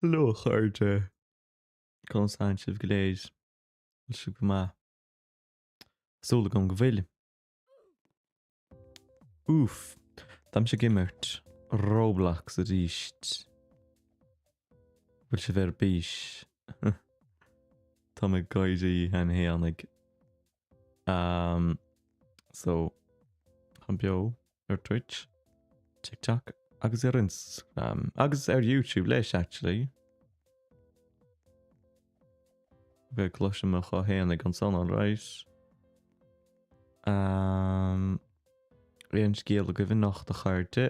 Hello a chairde! Conas tánn sibh go léir? Bhfuil sibh go maith? Súil agam go bhfuil. Úf! Táimse ag imirt Roblox arís. Bhfuil sibh ar bís? Táim ag gáirí cheana fhéinig. Um, so, táim beo. ar Twitch, TikTok agus ar Instagram agus ar YouTube leis actually. Ok, cloisim mo ghuth fhéinig ansan alright. Um, aon scéal agaibh anocht a chairde?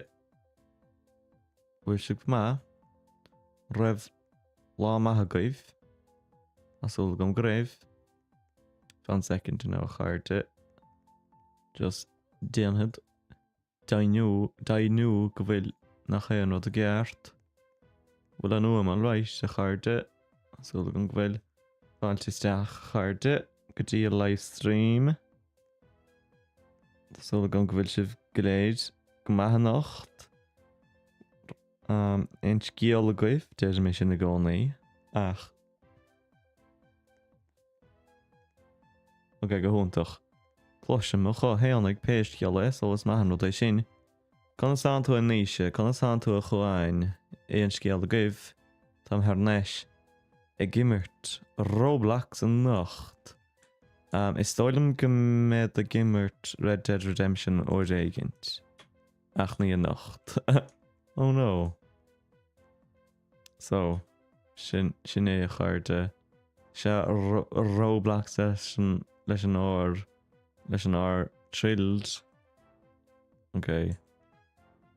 Bhfuil sibh go maith? Raibh lá maith agaibh? Tá súil agam go raibh. Fan second now a chairde. Just déanfad deimhniú, deimhniú go bhfuil nach aon rud i gceart. Bhfuil an fhuaim alright a chairde? Tá súil agam go bhfuil. Fáilte isteach a chairde go dtí an live stream. Tá súil agam go bhfuil sibh go léir go maith anocht. Um, aon scéal agaibh, deirim é sin i gcónaí, ach Ok, go hiontach. Cloisim mo ghuth fhéinig pé scéal é, so is maith an rud é sin. Conas tánn tú a Naoise? Conas tánn tú a Chuáin? Aon scéal agaibh? Táim thar n-ais ag imirt Roblox anocht. Um, is dóigh liom go mbead ag imirt Red Dead Redemption uair éigint. Ach ní anocht. oh no. So, sin, sin é a chairde. Sea, Roblox leis an, leis an R, leis an R thrilled. Ok.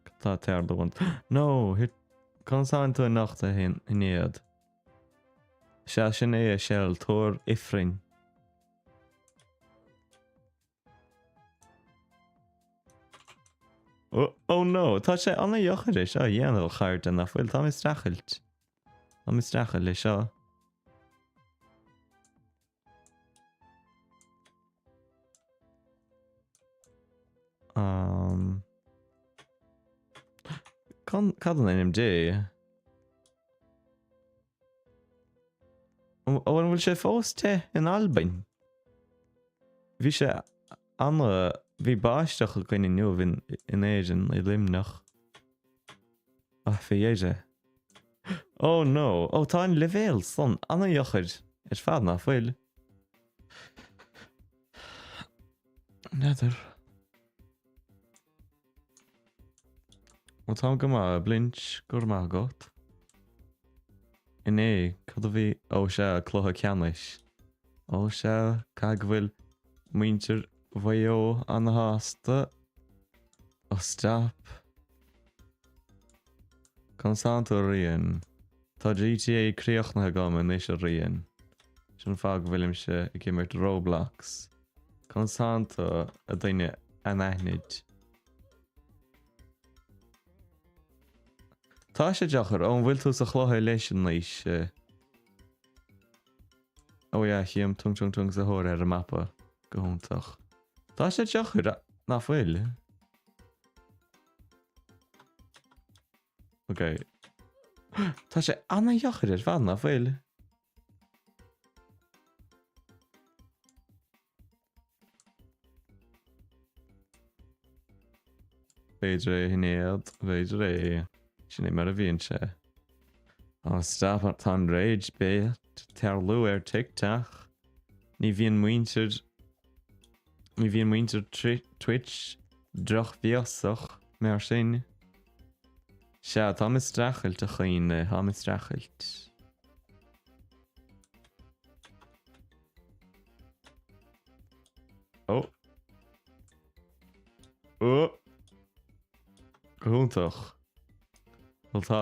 Cad tá ag tarlú an... No! Hit... Conas tánn tú anocht a Shinéad? Sea, sin é a Shell, Tor Ifrinn. Oh, oh no, tá sé an-deacair é seo a dhéanamh a chairde nach bhfuil, táim ag streachailt. Táim ag streachailt le seo. Um, cad in ainm Dé? Ó, an bhfuil sé fós te in Albain? Bhí sé ana, bhí báisteach againn inniu in, in Éirinn, i Luimneach. Ach fé dheireadh. Oh no, oh tá an leibhéal san ana-dheacair ar fad nach bhfuil? N'fheadar. Bhuel táim go maith, a Blinch, go raibh maith agat. Inné, cad a bhí, ó sea, cluiche ceannais. Ó sea, caithfidh go bhfuil muintir Mhaigh Eo ana-shásta. Ó stop. Conas tánn tú a Rian? Tá GTA críochnaithe agam anois a Rian. Sin an fáth go bhfuilimse ag imirt Roblox. Conas tánn tú, a duine anaithnid? Tá sé deacair. Ó, an bhfuil tú sa chluiche leis anois? Ó yeah, chím tung tung tung sa thóir ar an mapa. Go hiontach. Tá sé deacair, nach bhfuil? Ok. Tá sé ana-dheacair ar fad, nach bhfuil? B'fhéidir é a Shinéad, b'fhéidir é. Sin é mar a bhíonn sé. Ó stop, tá an rage bait ag tarlú ar TikTok. Ní bhíonn muintir ní bhíonn muintir Twitch drochbhéasach mar sin. Sea, táim ag streachailt a chaoine, táim ag streachailt. Ó. Ó. Go hiontach. Bhuel tá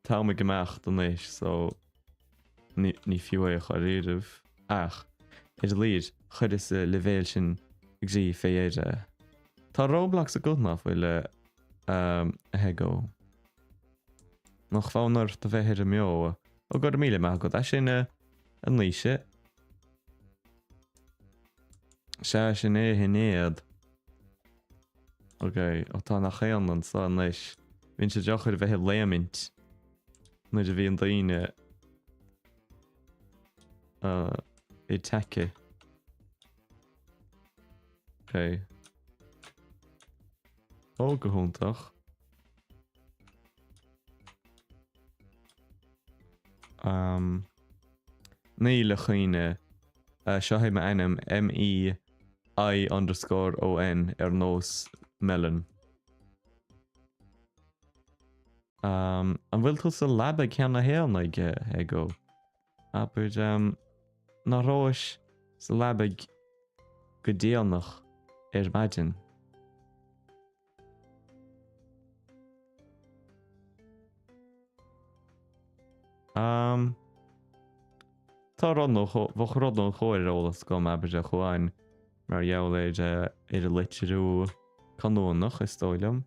táim ag imeacht anois so ní, ní fiú é a chur áireamh. Ach, ar a laghad, chuireas an leibhéal sin i gcrích fé dheireadh. Tá Roblox agat nach bhfuil a, a Hego? Nach fonn ort a bheith ar an mbeo? Ó go raibh míle maith agat as sin a Naoise. Sea, sin é a Shinéad. Ok, ó tá nach aon anso anois. Bíonn sé deacair a bheith ag léimint. Nuair a bhíonn daoine i dtaca. Ok. Ó, go hiontach. Um, níl a chaoine. Uh, seo é m'ainm, M-E-I underscore O-N ar nós melon. Um, an bhfuil tú sa leaba cheana fhéin ag Ego? Abair, um, ná rabhais sa leaba go déanach ar maidin? Um, tá rud nó, bheadh rud nó dhó ar eolas agam, abair, a Chuáin, mar gheall ar, ar an litriú canúnach, is dóigh liom.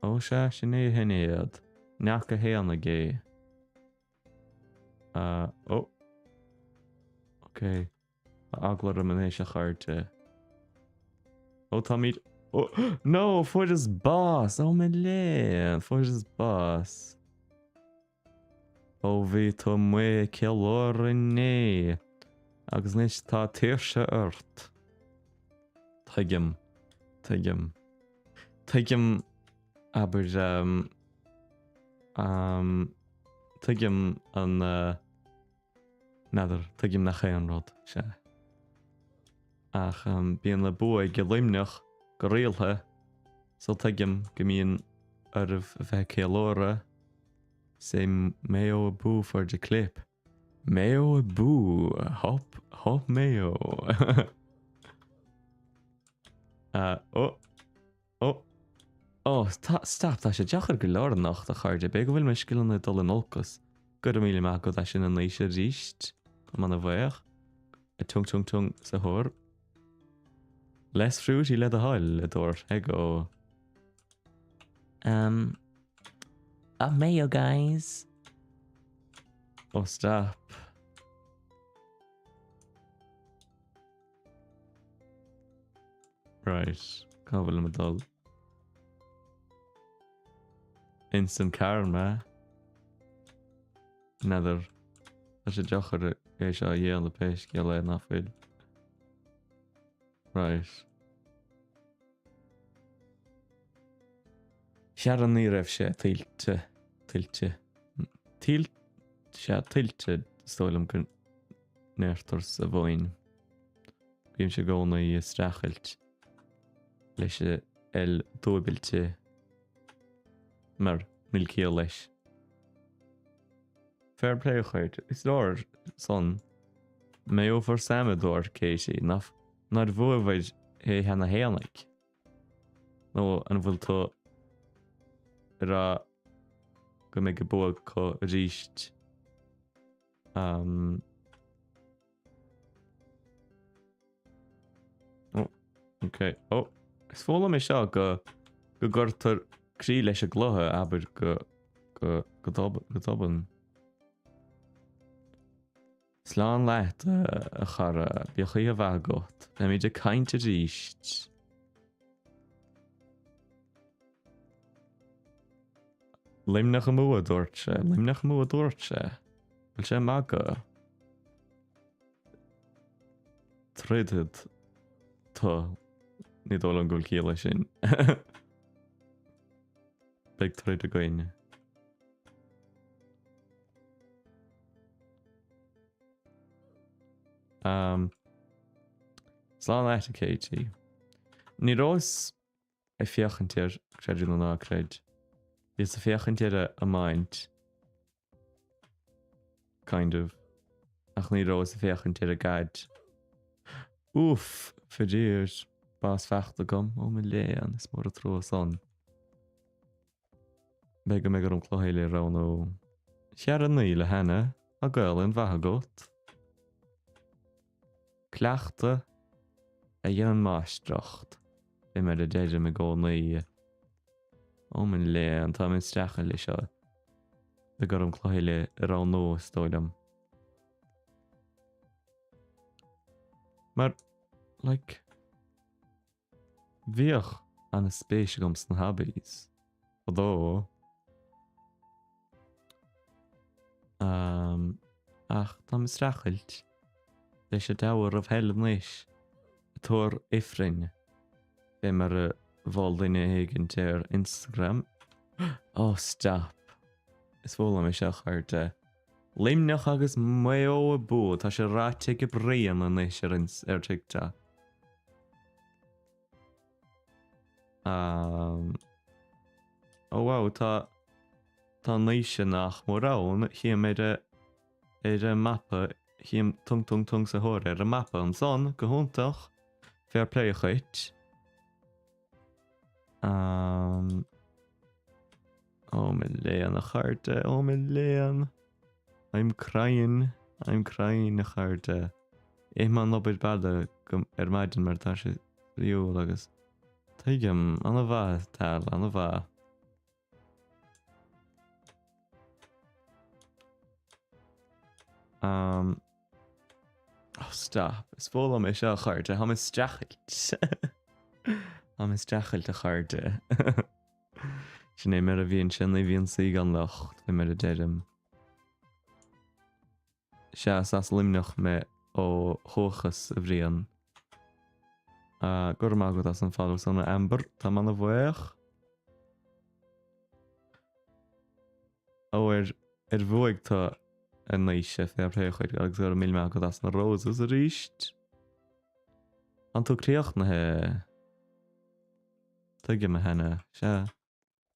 Ó sea, sin é a shinéad. Neach a théannaigh é. Uh, ó. Ok. Tá eagla orm anois a chairde. Ó táimid... Ó, no, fuaireas bás! Ó mo léan, fuaireas bás. Ó bhí tú amuigh ag ceiliúradh inné agus anois tá tuirse ort. Tuigim. Tuigim. Tuigim, abair, um, tuigim an, uh, n'fheadar, tuigim nach é an rud, sea. Ach um, bíonn an bua ag Luimneach go rialta, so tuigim go mbíonn oraibh a bheith ag ceiliúradh. Say Mayo abú for the clip. Mayo abú! Hop, hop Mayo! uh, oh, oh, oh, stop, tá sé deacair go leor anocht a chairde, b'fhéidir go bhfuil mo scileanna ag dul in olcas. Go raibh míle maith agat as sin anois arís. Tá mé ana-bhuíoch. A tung tung tung sahur. Less fruity le do thoil, a dúirt Ego. Um, up Mayo, guys. Oh, stop. Right, cá bhfuil mé ag dul? Instant karma. N'fheadar. Tá sé deacair é seo a dhéanamh pé scéal é nach bhfuil. Right. Sea ní raibh sé tuillte, tuillte, tuil, sea tuillte is dóigh liom go ndeirtear sa Mhumhain. Bímse i gcónaí ag streachailt leis an L dúbailte mar níl ciall leis. Fair play a chairde. Is leor san. Mayo for Sam a dúirt Katie, nach nár bhuabhair é cheana fhéinig? Nó an bhfuil tú ag rá go mbeidh an bua acu arís? Um, Oh, ok. Oh, is foghlaim mé seo go go gcuirtear croí leis an gcluiche, abair go go go go tobann. Slán leat, a chara. Bíodh oíche mhaith agat. Beimid ag caint arís. Luimneach amú, a dúirt sé. Luimneach amú, a dúirt sé. Bhfuil sé ag magadh? Troidfidh tú. Ní dóigh liom go bhfuil ciall leis sin. Beidh troid againn. Um, slán leat, a Katie. Ní rabhas ag féachaint air, creid é nó ná creid. Bhíos ag féachaint ar a iomáint. Kind of. Ach ní rabhas ag féachaint ar an gcaid. Uff, faraor, bás faighte agam, ó mo léan, is mór an trua san. B'fhéidir go mbeidh orm cluiche eile a roghnú. Cheara Naoi le Hannah, tá Gaelainn mhaith agat. Cleachtadh a dhéanann máistreacht, fé mar a deirim i gcónaí. Ó mo léan, táim ag streachailt leis seo. Beidh orm cluiche eile a roghnú, is dóigh liom. Mar, like, bhíodh an-spéis agam sna hobbies. Fadó. Ach táim ag streachailt leis an Tower of Hell anois, Túr Ifrinn, fé mar a mhol duine éigint ar Instagram. Oh stop. Is fuath liom é seo a chairde. Luimneach agus Maigh Eo abú, tá sé ráite ag Brian anois ar TikTok. Um, oh wow, tá tá Naoise nach mór ann, chím ar a ar an mapa, chím tung tung tung sa thóir ar an mapa ansan, go hiontach, fair play dhuit. Um, oh mo léan a chairde, oh mo léan. I'm crying, I'm crying a chairde. Ith mé an obair baile ar maidin mar tá sé spraíúil agus tuigim, an-mhaith Tal, an-mhaith. Um, oh stop, is fuath liom é seo a chairde, táim ag streachailt. Táim ag streachailt a chairde. Sin é mar a bhíonn sé, ní bhíonn saoi gan locht, fé mar a deirim. Sea, is as Luimneach mé ó dhúchas, a Bhriain. Go raibh maith agat as an follow san, a Amber. Táim ana-bhuíoch. Ó, ar, ar bhuaigh tú a Naoise, fair play dhuit, agus go raibh míle maith agat as na roses arís. An tú críochnaithe? Tuigim, a Hannah. Sea.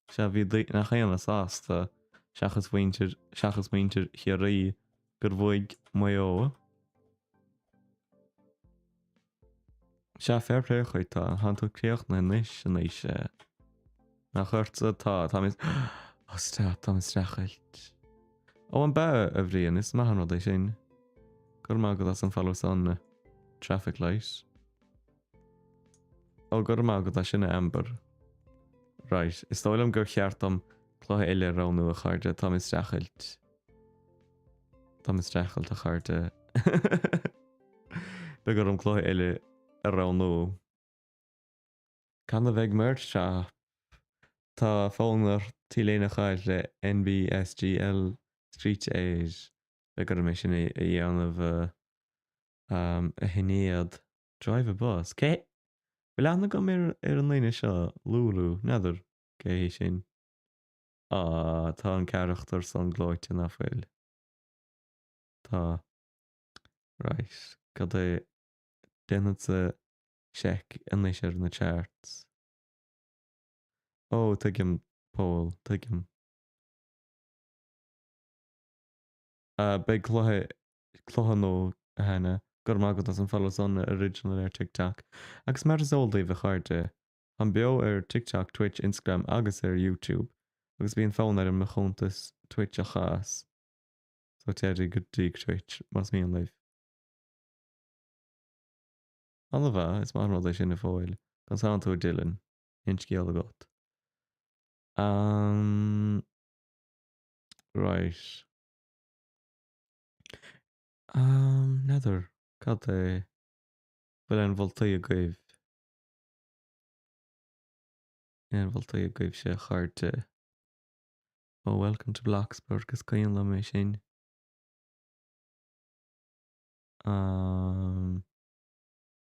Sea, bhí gach éinne sásta, seachas mhuintir, seachas muintir Chiarraí, gur bhuaigh Maigh Eo. Sea, fair play dhuit, tá, tánn tú críochnaithe anois, a Naoise. Nach ortsa atá, tá mé, oh stop, tá mé ag streachailt. Ó, an b'ea, a Bhriain, is maith an rud é sin. Go raibh maith agat as an follow san, traffic light. Ó, go raibh maith agat as sin, a Amber. Right, is dóigh liom gur cheart dom cluiche eile a roghnú, a chairde. Táim ag streachailt. Táim ag streachailt, a chairde. Beidh orm cluiche eile a roghnú. Cathain a bheidh Merch Shop? Tá fonn ort T-léine a fháil le NBSGL scríte air. Beidh orm é sin a dhéanamh, a Shinéad. Drive a bus. Cé? Bhfuil aithne agam ar ar an duine seo? Lúlú. N'fheadar cé hé sin. Á, tá an carachtar san gleoite, ná fuil? Tá. Right. Cad é? Déanfadsa seic anois ar na charts. Ó, tuigim, Pól, tuigim. Beidh cluiche cluiche nó a Hannah, go raibh maith agat as an follow san original ar TikTok. Agus mar is eol daoibh a chairde, táim beo ar TikTok, Twitch, Instagram agus ar YouTube agus bíonn fonn orm mo chuntas Twitch a chas so téigí go dtí Twitch más mian libh. An-mhaith, is maith an rud é sin a Phóil. Conas tánn tú a Dylan? Aon scéal agat? Umm right. N'fheadar cad é bhfuil aon mholtaí agaibh? Aon mholtaí agaibhse a chairde? Oh welcome to Bloxburg, is cuimhin liom é sin. Um,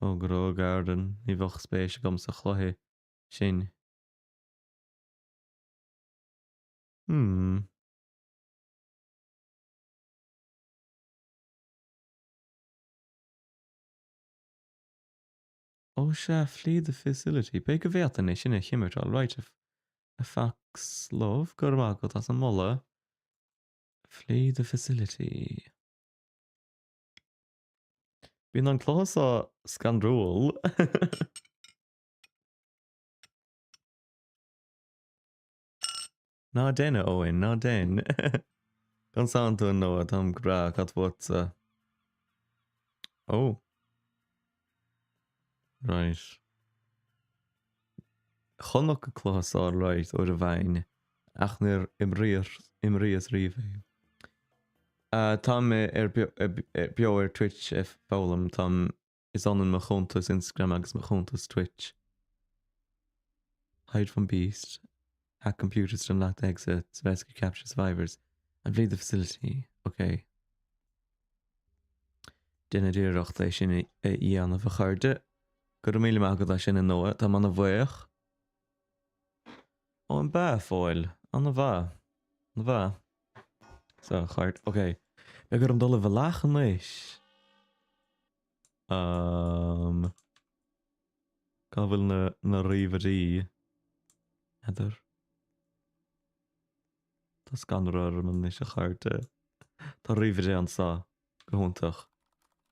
oh Grow a Garden, ní bheadh spéis agam sa chluiche sin. Hmm. Ó sea, Flee the Facility. B'fhéidir go bhféadfainn é sin a chimirt, alright, a Fox Love, go raibh maith agat as an moladh. Flee the Facility. Bíonn an cluiche seo scanrúil. Ná dein, a Eoin, ná dein. Conas tánn tú, a Noah, táim go breá, cad fútsa? Ó. Right. Chonac an cluiche seo alright uair amháin, ach níor imríos, imríos riamh é. Tá mé ar beo ar Twitch ag foghlaim, táim Is ionann mo chuntas Instagram agus mo chuntas Twitch. Hide from Beast. Hack computers to unlock the exits, rescue captured survivors and flee the facility. Ok. Déanfaidh iarracht é sin a dhéanamh a chairde. Go raibh míle maith agat as sin a Noah, táim ana-bhuíoch. Ó an bea, Phóil. Ana-mhaith. Ana-mhaith. So, a chairde, ok. Beidh orm dul i bhfolach anois. Um, cá bhfuil na, na ríomhairí? N'fheadar. Tá scanradh orm anois a chairde. Tá ríomhaire anseo. Go hiontach.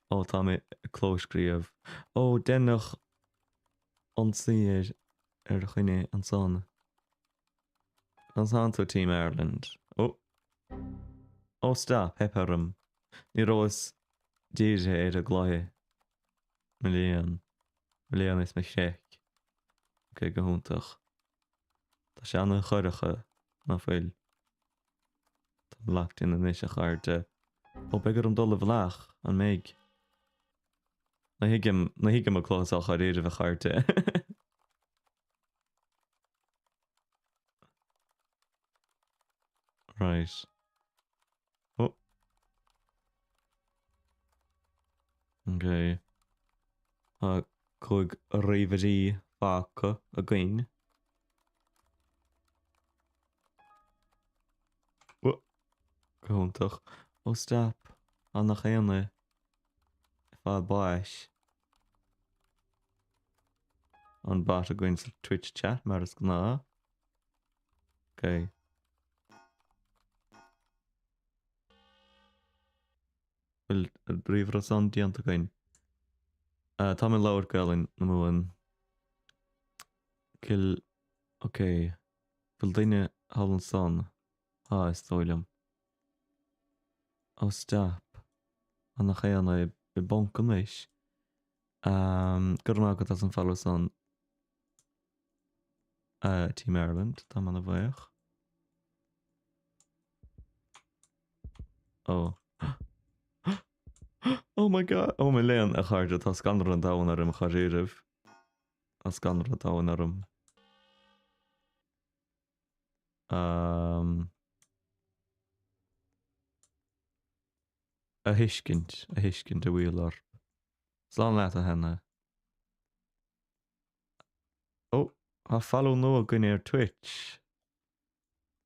Ó, tá mé ag clóscríobh. Ó, deineadh ionsaí ar ar dhuine ansan. Conas tánn tú Team Ireland? Ó! Ó stop, theip orm. Ní rabhas dírithe ar an gcluiche. Mo léan. Mo léan is mo chraic. Ok, go hiontach. Tá sé an-dorcha, ná fuil? Táim locked in anois, a chairde. Ó, beidh orm dul i bhfolach, an mbeidh? Ní thuigim, ní thuigim an cluiche seo dháiríribh, a chairde. Right. Oh. Ok. Tá 5 ríomhairí fágtha againn. Oh. Go hiontach. Oh stop. Á nach aon ag fáil báis. An bot againn sa Twitch chat mar is gnáth. Ok. Bhfuil ríomhaire san déanta againn? Tá mé ag labhairt Gaelainn na Mumhan. Cill Ok. Bhfuil duine thall ansan? Tá, is dóigh liom. Oh stop. Á nach aon i bponc anois. Go raibh maith agat as an follow san. Team Ireland, táim ana bhuíoch. Oh. Oh my god! Oh mo léan, a chairde, tá scanradh an domhain orm, dháiríribh. Tá scanradh an domhain orm. Um, a thuiscint, a thuiscint a bhfuil orm. Slán leat, a Hannah. Ó, tá follow nua againn ar Twitch.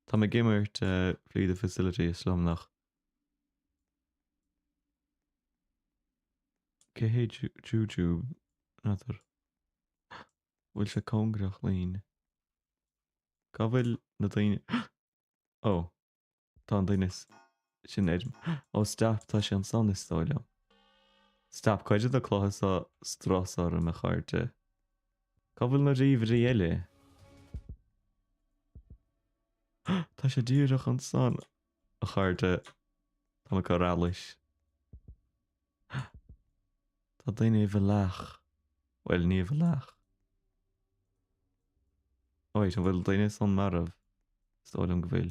Táim ag imirt Flee the Facility a Shlomnach. Cé hé Juju? N'fheadar. Bhfuil sé cóngarach linn? Cá bhfuil na daoine? Ó, tá an duine sin ar. Ó, stop, tá sé ansan is dóigh liom. Stop, cuirfidh an cluiche seo strus orm, a chairde. Cá bhfuil na ríomhairí eile? Tá sé díreach ansan, a chairde. Tá mé ag cur allais. Tá duine i bhfolach. Bhuel, ní i bhfolach. Wait, an bhfuil duine san marbh? Is dóigh liom go bhfuil.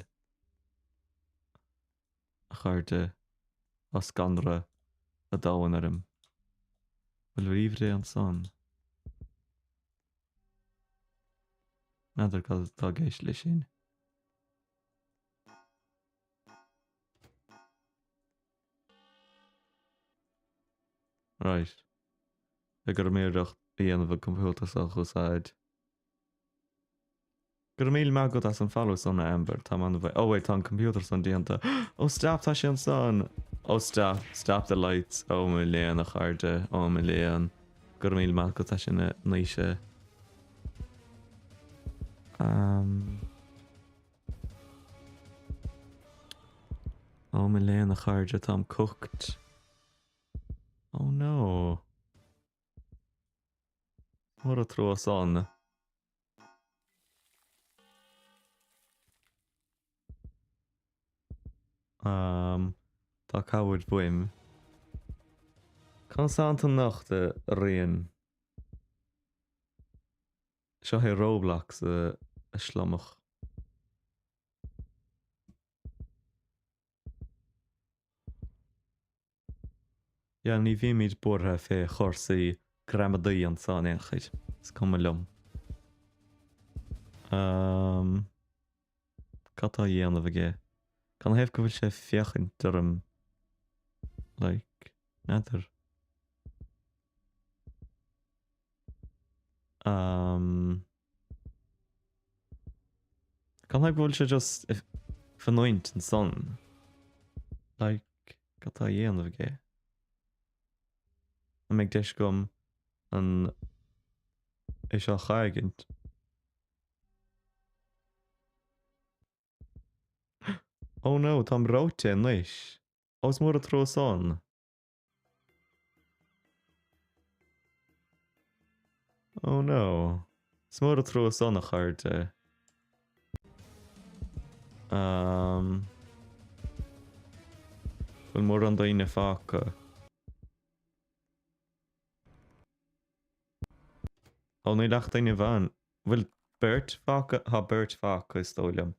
A chairde, tá scanradh an domhain orm. Bhfuil ríomhaire ansan? N'fheadar cad atá i gceist leis sin. Right. Beidh orm iarracht a dhéanamh an computer seo a úsáid. Go raibh míle maith agat as an follow san, a Amber. Táim an-bhuíoch. Oh wait, tá an computer san déanta. Oh stop, tá sé ansan! Oh stop, stop the lights. Oh mo léan, a chairde. Oh mo léan. Go raibh míle maith agat as sin, a Naoise. Um. Oh mo léan, a chairde, táim cooked. Oh no. Mór an trua san. Um, tá cabhair uaim. Conas tánn tú anocht, a Rian? Seo é Roblox a Shlomach. Yeah, ní bhímid buartha fé chúrsaí gramadaí anso in aon chor. Is cuma liom. Um. Cad tá á dhéanamh aige? Canathaobh go bhfuil sé ag féachaint orm? Like, n'fheadar. Um. Canathaobh go bhfuil sé just ag fanúint ansan? Like, cad tá á dhéanamh aige? An mbeidh deis agam an é seo a chailliúint? Oh no, táim reoite anois. Ó is mór an trua san. Oh no. Is mór an trua san, a chairde. Um, bhfuil mórán daoine fágtha? Ó níl ach duine amháin. Bhfuil beirt fágtha? Tá beirt fágtha is dóigh liom.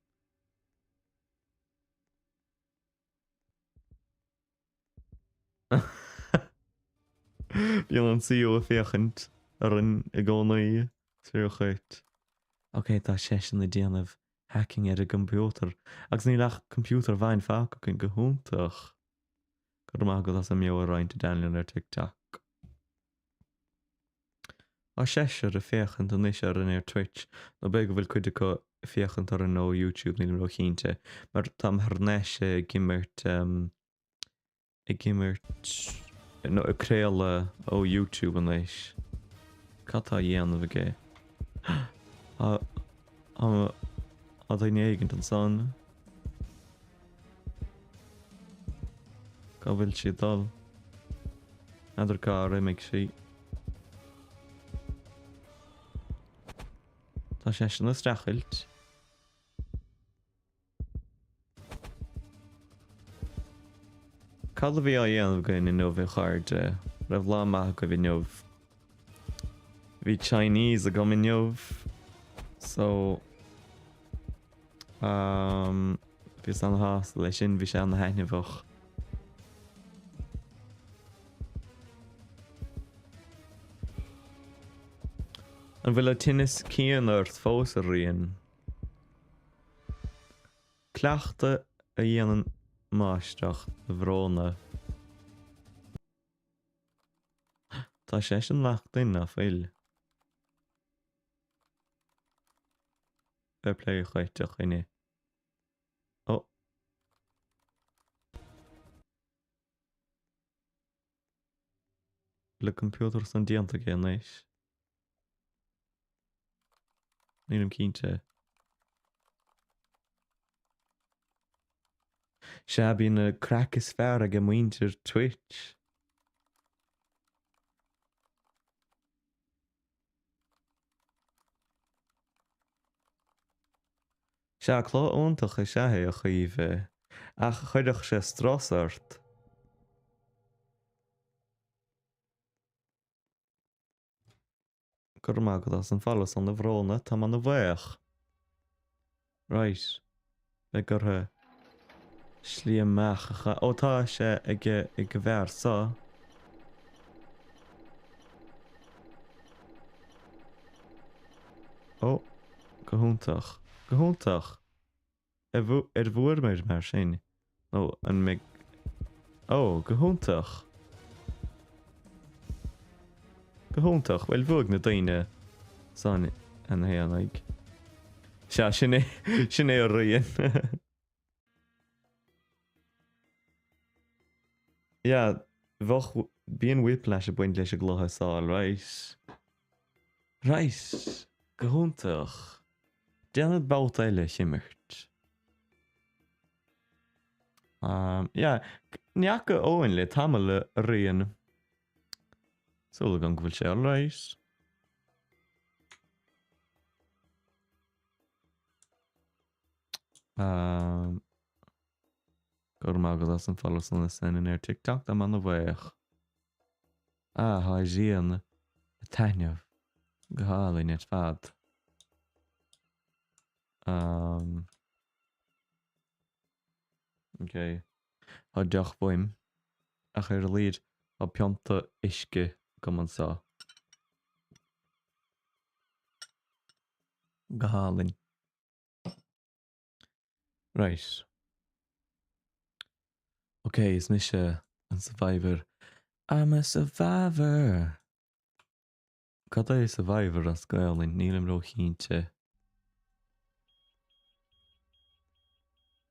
Bíonn an CEO ag féachaint orainn i gcónaí. Is fíor dhuit. Ok, tá seisean ag déanamh hacking ar an gcomputer. Agus níl ach computer amháin fágtha againn, go hiontach. Go raibh maith agat as an mbeo a roinnt, a Daniel ar TikTok. Tá seisear ag féachaint anois orainn ar Twitch, nó b'fhéidir go bhfuil cuid acu ag féachaint orainn ó YouTube, nílim ró-chinnte, mar táim thar n-ais ag imirt, ag imirt, nó ag craoladh ó YouTube anois. Cad tá á dhéanamh aige? Tá, tá duine éigint ansan. Cá bhfuil sí ag dul? N'fheadar cár imigh sí. Tá seisean ag streachailt. Cad a bhí á dhéanamh againn inniu a chairde? Raibh lá maith agaibh inniu? Bhí Chinese agam inniu. So Um, bhíos ana-shásta leis sin, bhí sé ana-thaitneamhach. An bhfuil an tinneas céanna ort fós, a Rían? Cleachtadh a dhéanann máistreacht, a Bhróna. Tá seisean locked in, ná fuil? Fair play dhuit, a dhuine. Ó. Bhfuil an computer san déanta aige anois? Nílim cinnte. Sea, bíonn an craic is fearr ag muintir Twitch. Sea, cluiche iontach is ea é, a Chaoimhe, ach chuirfeadh sé strus ort. Go raibh maith agat as an follow san, a Bhróna, táim ana-bhuíoch. Right. Beidh orthu slí amach a cha-, Ó tá sé ag ag an bhfear so. Ó, go hiontach. Go hiontach! Ar bhuamar mar sin? Nó an mbeidh... Ó, go hiontach! Go hiontach. Bhuel, bhuaigh na daoine san an aonaigh. Sea, sin é, sin é a Rían. Yeah, bheadh, bíonn whiplash ag baint leis an gcluiche so, right? Right, go hiontach. Déanfaidh babhta eile a chimirt. Um, yeah, ní fhaca Eoin le tamall a Rían. Súil agam go bhfuil sé alright. Um, go raibh maith agat as an follow san a Senan ar TikTok táim ana-bhuíoch. Ah, tá an ghrian ag taitneamh go hálainn ar fad. Um, ok. Tá deoch uaim, ach ar a laghad tá pionta uisce agam anseo. Go hálainn. Right. Ok, is mise an survivor. I'm a survivor! Cad é survivor as Gaolainn? Nílim ró-chinnte.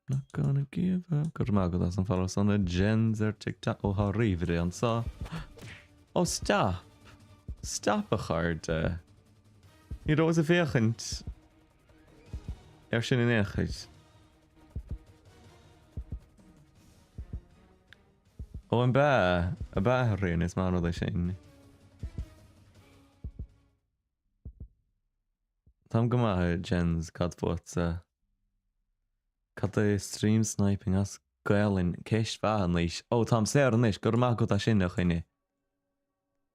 Not gonna give up. Go raibh maith agat as an follow san a Jens ar TikTok. Ó tá ríomhaire anseo. Ó stop! Stop a chairde. Ní rabhas ag féachaint ar sin in aon chor. Ó an bea? Ab ea a Ríona, is maith an rud é sin. Táim go maith a Jens, cad fútsa? Cad é stream sniping as Gaelainn? Ceist mhaith anois. Ó táim saor anois, go raibh maith agat as sin a dhuine.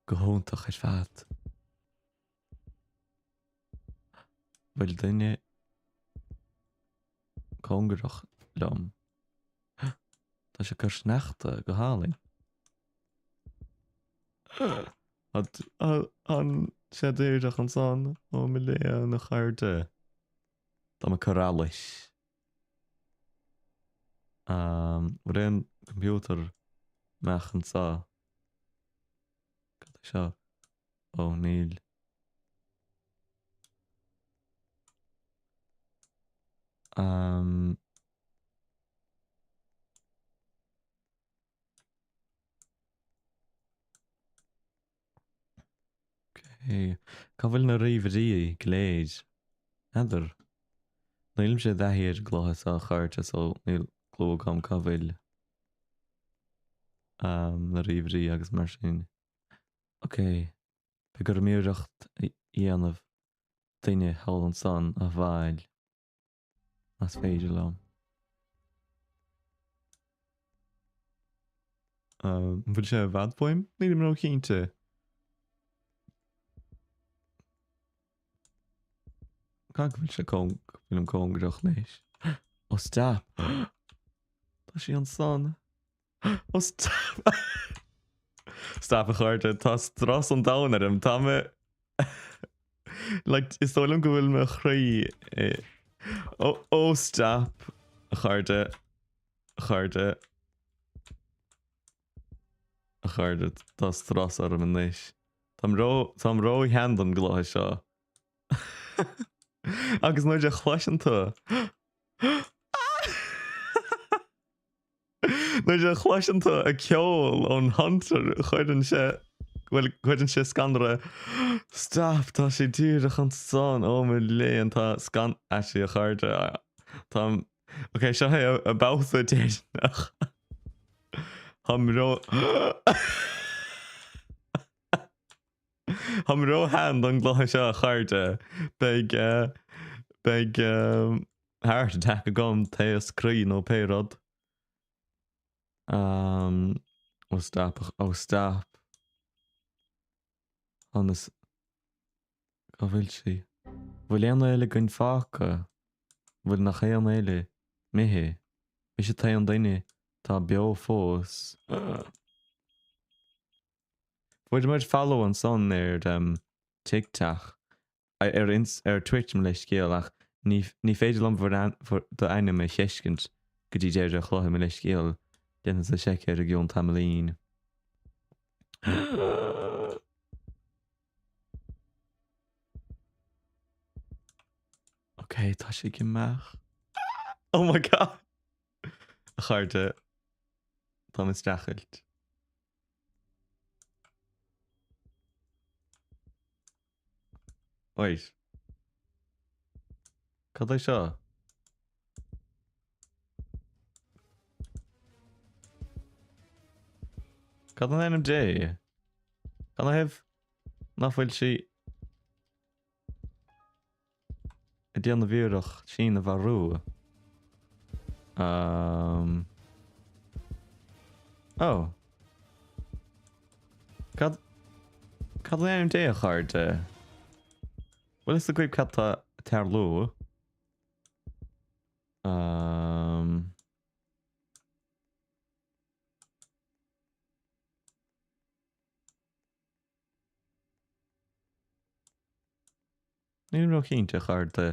Go hiontach ar fad. Bhfuil duine cóngarach liom? Tá sé ag cur sneachta go hálainn. Tá sé díreach ansan ó mo léan a chairde. Tá mé ag cur allais. Bhfuil aon computer amach anseo? Cad é seo? Ó, níl. Um. Ok. Cá bhfuil na ríomhairí go léir? N'fheadar. Nílimse i dtaithí ar an gcluiche seo a chairde so níl clue agam cá bhfuil um, na ríomhairí agus mar sin. Ok. Beidh orm iarracht a dhéanamh duine thall ansan a fháil, más féidir liom. An bhfuil sé i bhfad uaim? Nílim ró-chinnte. Caithfidh go bhfuil sé cóng, go bhfuilim cóngarach leis. Ó stop! Tá sí ansan. Ó stop! Stop a chairde, tá strus an domhain orm, tá mé like is dóigh liom go bhfuil mo chroí i Ó ó stop a chairde, a chairde, a chairde, tá strus orm anois. Táim ró táim ró-shean don gcluiche seo. Agus nuair a chloiseann tú Nuair a chloiseann tú an ceol ón Hunter cuireann sé, bhuel, cuireann sé scanradh. Stop, tá sé díreach ansan, ó mo léan, tá scan, actually a chairde, táim, ok, seo é an babhta deireanach. Táim ró, táim ró-shean don gcluiche seo a chairde. Beidh, beidh, heart attack agam, taos croí nó pé rud. Um, oh stop, oh stop. Conas, cá bhfuil sí? Bhfuil aon eile againn fágtha? Bhfuil nach aon eile? Imithe? Mise an t-aon duine atá beo fós. Fuair muid follow ansan ar um, TikTok. ar ar Twitch mo leithscéal ach ní ní féidir liom bhur bhur do ainm a fheiscint go dtí deireadh an chluiche mo leithscéal déanfadsa seic air i gcionn tamaillín. Ok, tá sé ag imeacht. Oh my god! A chairde, táim ag streachailt. Wait. Cad é seo? Cad in ainm Dé? Canathaobh nach bhfuil sí ag déanamh iarracht sinn a mharú? Um. Oh. Cad Cad in ainm Dé a chairde? Bhfuil fhios agaibh cad tá ag tarlú? Um. Nílim ró-chinnte a chairde,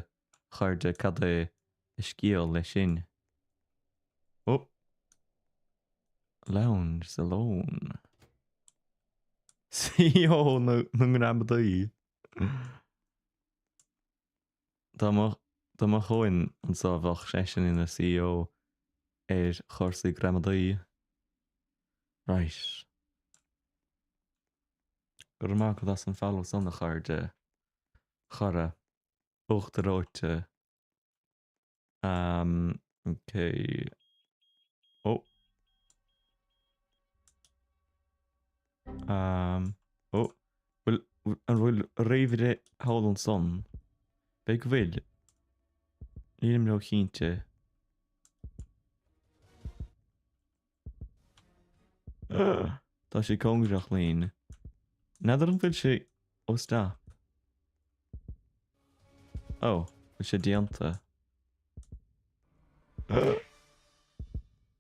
chairde cad é an scéal leis sin. Lounge Salon. CEO na ngramadaí. Dá mbeadh Eoin anseo bheadh seisean ina CEO ar chúrsaí gramadaí. Right. Go raibh maith agat as an follow san a chairde. Chara. Uachtar reoite. Um, ok. Oh. Um, oh. Bhfuil, an bhfuil ríomhaire thall ansan? B'fhéidir go bhfuil. Nílim ró-chinnte. Tá sé cóngarach linn. N'fheadar an bhfuil sé... Oh stop. Oh, bhfuil sé déanta.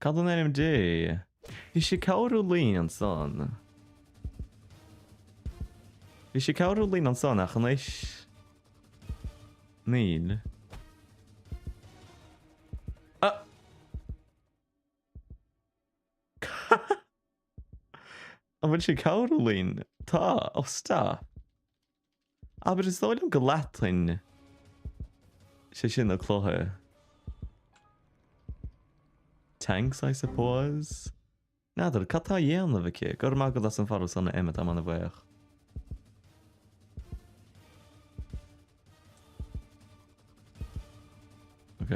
Cad in ainm Dé? Bhí sé ag cabhrú linn ansan. Bhí sé ag cabhrú linn ansan ach anois níl. Ah! An bhfuil sé ag cabhrú linn? Tá. Oh stop. Abair, is dóigh liom go latann sé sin na clocha. Tanks, I suppose? N'fheadar, cad tá á dhéanamh aici? Go raibh maith agat as an follow san a Emma, táim ana-bhuíoch. Ok.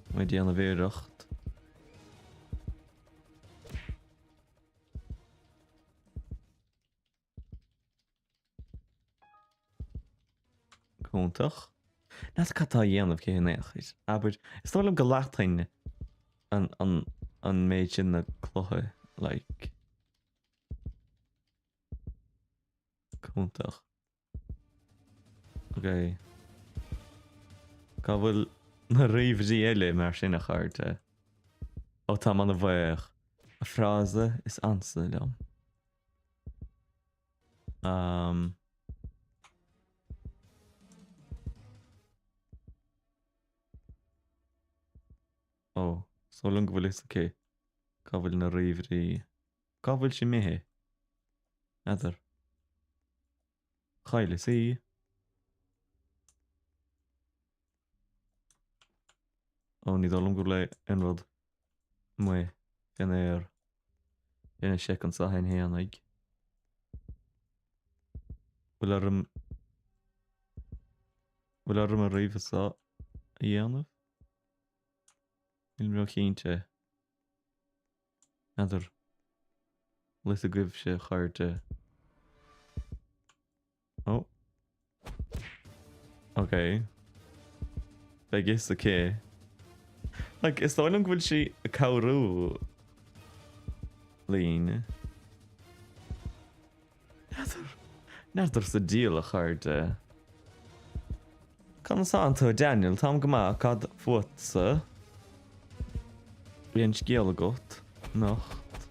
Tá mé ag déanamh iarracht. Iontach. N'fheadar cad tá á dhéanamh aici in aon chor. Abair, is dóigh liom go latann an, an, an méid sin na clocha, like. Iontach. Ok. Cá bhfuil na ríomhairí eile mar sin a chairde? Ó táim ana-bhuíoch. A frása is ansa liom. Um. Ó, is dóigh liom go bhfuil fhios aici cá bhfuil na ríomhairí. Cá bhfuil sí imithe? N'fheadar. Chailleas í. Ó, ní dóigh liom go bhfuil aon rud amuigh fén aer. Déanfaidh seic anseo féin fhéinig. Bhfuil orm Bhfuil orm an ríomhaire seo a dhéanamh? Nílim ró-chinnte. N'fheadar. Bhfuil fhios agaibhse a chairde. Ó. Ok. Beidh fhios aici. Like, is dóigh liom go bhfuil sí ag cabhrú linn. N'fheadar. N'fheadar sa diabhal a chairde. Conas tánn tú, a Daniel? Táim go maith, cad fútsa? Bhí an scéal agat anocht.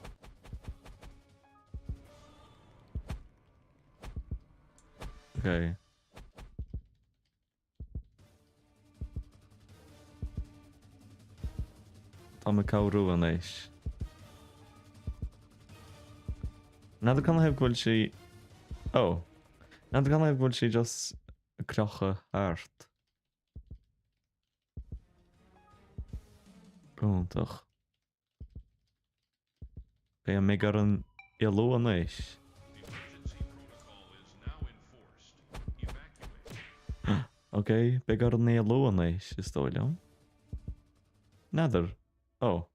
Ok. Táim ag cabhrú anois. N'fheadar canathaobh go bhfuil sí... Oh. N'fheadar canathaobh go bhfuil sí just ag crochadh thart. Iontach. Ok, an mbeidh orainn éalú anois? Ok, beidh orainn éalú anois, is dóigh liom. N'fheadar. Oh.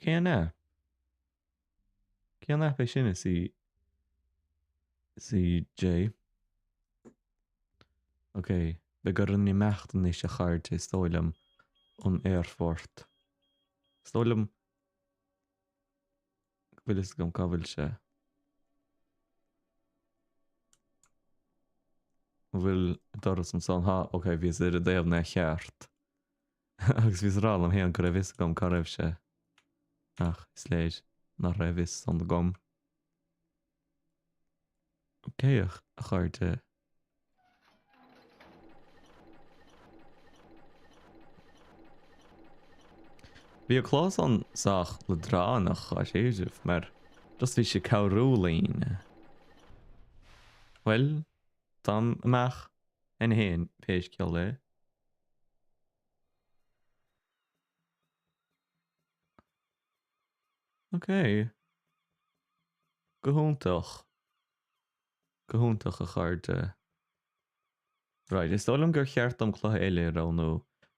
Cén aip? Cén aip é sin a C CJ? Ok, beidh orainn imeacht anois a chairde, is dóigh liom, ón aerfort. Is dóigh liom go bhfuil fhios agam cá bhfuil sé. An bhfuil doras ansan? Tá, ok, bhíos ar an dtaobh neamhcheart. Agus bhíos ag rá liom féin go raibh fhios agam cá raibh sé. Ach is léir Nach raibh fhios san agam. Ok, a chairde. Bhí an clamhsán sách leadránach dháiríribh mar just bhí sé ag cabhrú linn. Bhuel, táim amach cheana féin pé scéal é. Ok. Go hiontach. Go hiontach a chairde. Right, is dóigh liom gur cheart dom cluiche eile a roghnú.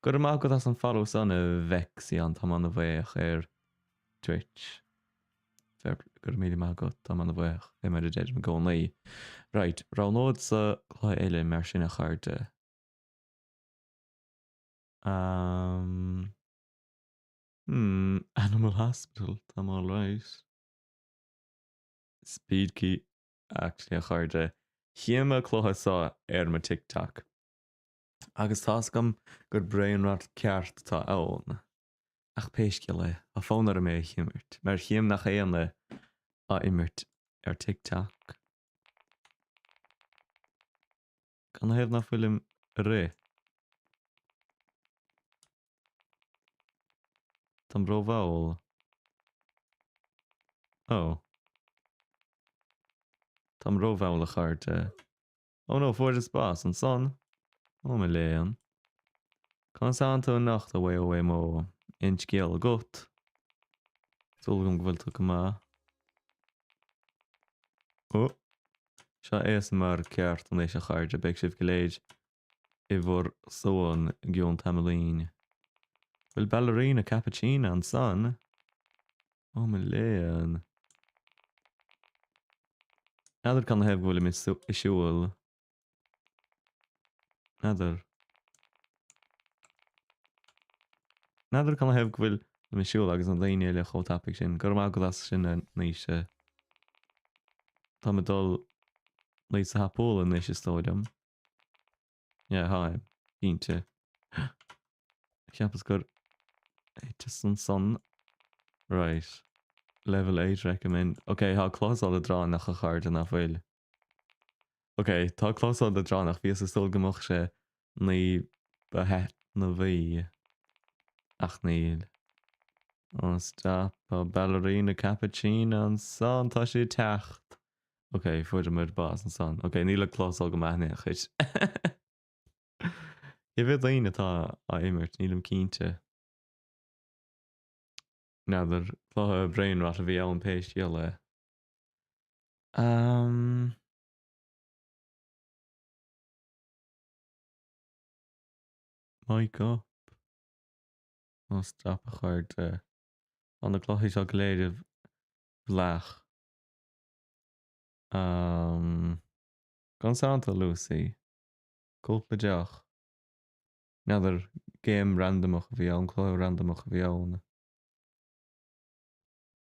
Go raibh maith agat as an follow san a Vexion, táim ana-bhuíoch ar Twitch. Fair play, go raibh míle maith agat, táim ana-bhuíoch, fé mar a deirim i gcónaí. Right, roghnódsa cluiche eile mar sin a chairde. Um. Hmm, Animal Hospital, táim alright. Speed Key, actually a chairde, chím an cluiche seo ar mo TikTok. Agus tá's agam gur brain rot ceart atá ann. Ach pé scéal é, tá fonn orm é a himirt, mar chím nach aon á imirt ar TikTok. Canathaobh ná fuilim ag rith? Táim rómhall. Oh. Táim rómhall a chairde. Oh no, fuaireas bás ansan. Ó mo léan. Conas tánn tú anocht a Mhayo Mhayo? Aon scéal agat? Súil agam go bhfuil tú go maith. Oh. Seo ASMR ceart anois a chairde, beidh sibh go léir i bhur suan i gcionn tamaillín. Bhfuil Ballerina Cappuccina ansan? Ó mo léan. N'fheadar canathaobh go bhfuilim ag siúl. N'fheadar. N'fheadar canathaobh go bhfuilim ag siúl agus na daoine eile chomh tapaidh sin. Go raibh maith agat as sin a Naoise. Táim ag dul níosa thapúla anois is dóigh liom. Yeah, táim. Cinnte. Cheapas gur thiteas ansan. Right. Level 8 recommend. Ok, tá cluiche seo leadránach a chairde nach bhfuil. Ok, tá cluiche seo leadránach, bhíos ag súil go mbeadh sé ní ba thaitneamhaí, ach níl. Oh stop, tá Ballerina Cappuccina ansan, tá sí ag teacht! Ok, fuaireamar bás ansan. Ok, níl an cluiche seo go maith in aon chor. Cé mhéad daoine atá á imirt, nílim cinnte. N'fheadar, cluiche brain rot a bhí ann pé scéal é. Um. Mic up. Oh stop a chairde. Tá na cluichí seo go léir i bhfleach. Um. Conas tánn tú Lucy. Cúpla deoch. N'fheadar, game randamach a bhí ann, cluiche randamach a bhí ann.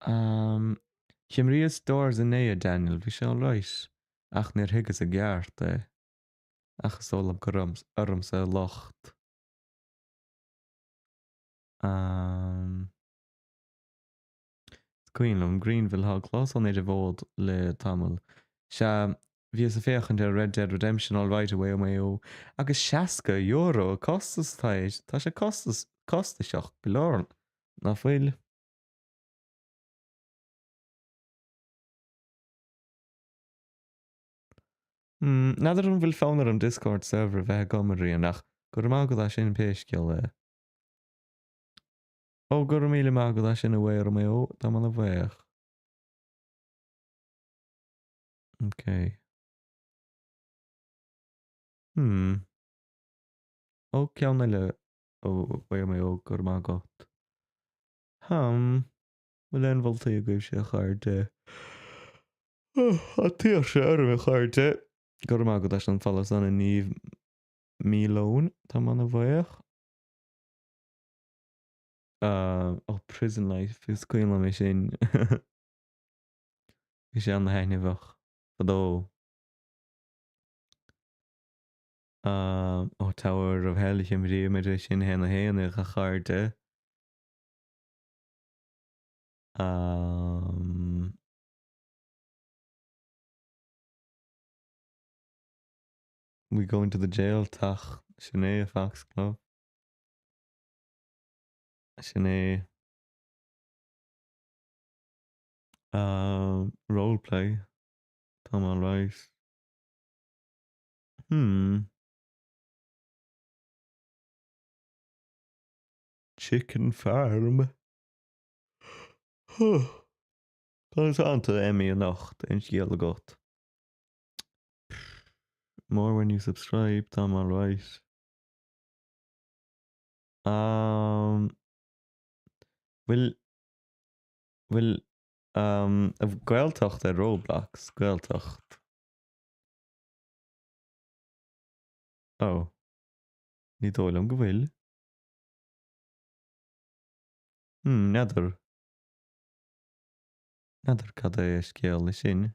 Ahm, D'imríos Doors inné, a Daniel, bhí sé alright, ach níor thuigeas i gceart é. Ach is dóigh liom gur ormsa an locht. Ahm, is cuimhin liom, Greenville, tá an cluiche san ar an bhfód le tamall. Sea, bhíos ag féachaint ar Red Dead Redemption alright away ó Maigh Eo, agus €60 an costas atá air, tá sé costas, costasach go leor, ná fuil? Hmm, n'fheadar an bhfuil fonn orm Discord server a bheith agam a Rian ach go raibh maith agat as sin pé scéal é. Ó, go raibh míle maith agat as sin a Mhayo Mhayo, táim ana bhuíoch. Ok. Hmm. Ó, ceann eile ó Mhayo Mhayo, go raibh maith agat. Hmm. Bhfuil aon mholtaí agaibhse a chairde? Tá tuirse orm a chairde. Go raibh maith agat as an follow san a Niamh Míleoin. Táim ana bhuíoch. Oh, Prison Life, is cuimhin liom é sin. Bhí sé ana-thaitneamhach fadó. Oh, Tower of Hell, d'imríomar é sin cheana féin a chairde. We going to the jail teach sin é a Foxglove. Sin é. Um, roleplay. Tá mé alright. Hmm. Chicken farm. Conas atá tú Emmy anocht aon scéal agat? More when you subscribe, tá mé alright. Um, bhfuil bhfuil um, Gaeltacht ar Roblox, Gaeltacht. Oh. Ní dóigh liom go bhfuil. Hmm, n'fheadar. N'fheadar cad é an scéal leis sin.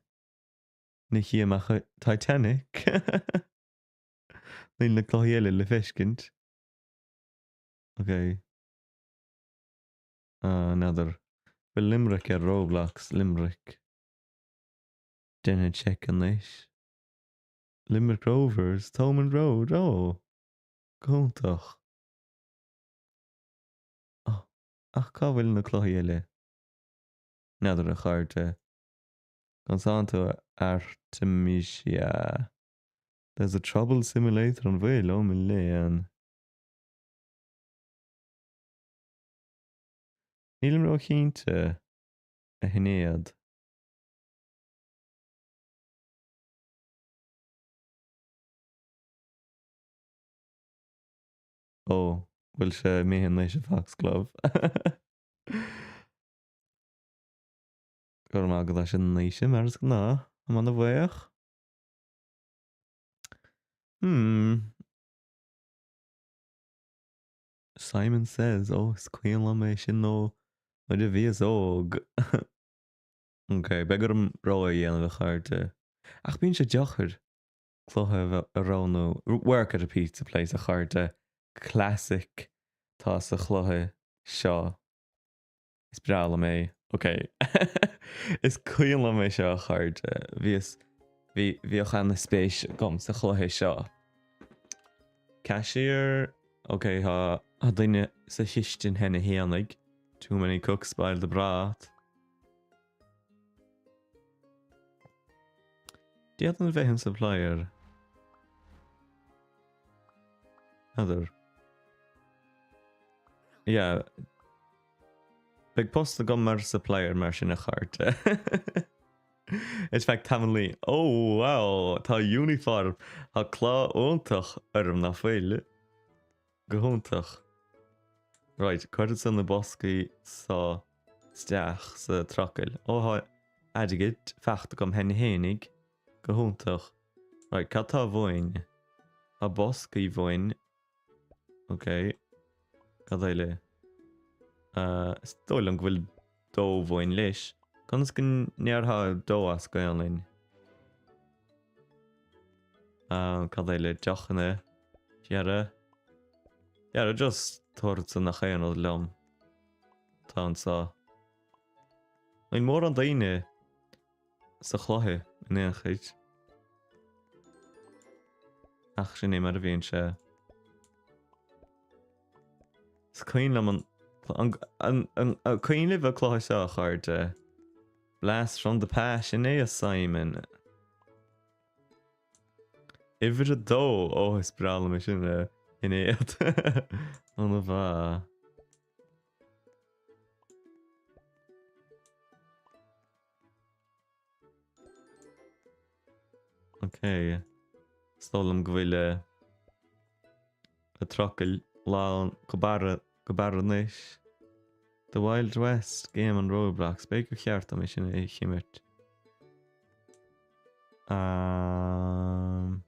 Ní chím ach Titanic. Níl na cluichí eile le feiscint. Ok. Ah, n'fheadar. Bhfuil Limerick ar Roblox, Limerick. Déanfaidh check anois. Limerick Rovers, Thomond Road, oh! Go hiontach. Oh, ach cá bhfuil na cluichí eile? N'fheadar a chairde. Conas tánn tú a Artemisia? There's a trouble simulator an bhfuil? Ó mo léan. Nílim ró-chinnte, a Shinéad. Ó, bhfuil sé imithe anois a Foxglove? Go raibh maith agat as an naoise, mar is gnáth. Tá mé ana-bhuíoch. Hmm. Simon Says, ó, is cuimhin liom é sin ó nuair a bhíos óg. Ok, beidh orm rogha a dhéanamh a chairde. Ach bíonn sé deacair cluiche a roghnú. Work at a Pizza Place a chairde. Classic tá sa chluiche seo. Is breá liom é. Ok. Is cuimhin liom é seo a chairde. Bhíos, bhí, bhíodh ana-spéis agam sa chluiche seo. Cashier, Ok, tá, tá duine sa chistin cheana fhéinig. Too many cooks spoil the broth. D'fhéadfainn a bheith im supplier. N'fheadar. Yeah. Beidh post agam mar supplier mar sin a chairde. Is feadh tamaillín. Oh wow! Tá uniform! Tá culaith iontach orm nach bhfuil? Go hiontach. Right, cuirfeadsa na boscaí so isteach sa trucail. Ó tá airgead fachta agam cheana fhéinig. Go hiontach. Right, cad tá uainn? Tá boscaí uainn. Ok. Cad eile? Uh, is dóigh liom go bhfuil dough uainn leis. Conas go ndéarfá dough as Gaelainn? Uh, cad eile? Deochanna. Dhera. Dhera, just tabharfadsa nach aon rud liom. Tá anseo. Níl mórán daoine sa chluiche in aon chor. Ach sin é mar a bhíonn sé. Is cuimhin liom an an an an cuimhin libh an cluiche seo a chairde? Blast from the past sin é a Simon. Uimhir a dó! Ó, is breá liom é sin a Shinéad. Ana mhaith. Ok. Is dóigh liom go bhfuil an trucail lán go barra go barra anois. The Wild West, Game on Roblox. B'fhéidir gur cheart dom é sin a chimirt. Um,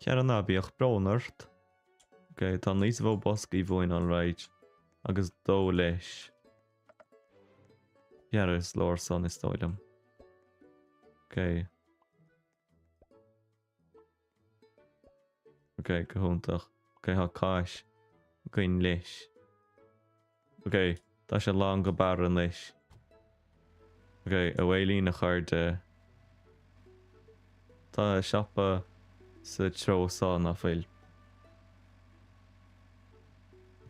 Chara ná bíodh brón ort. Ok, tá níos mó boscaí uainn alright. Agus dough leis. Dhera is leor san is dóigh liom. Ok. Ok, go hiontach. Ok, tá cáis againn leis. Ok, tá sé lán go barra anois. Ok, away linn a chairde. Tá siopa. Sa treo seo, ná fuil?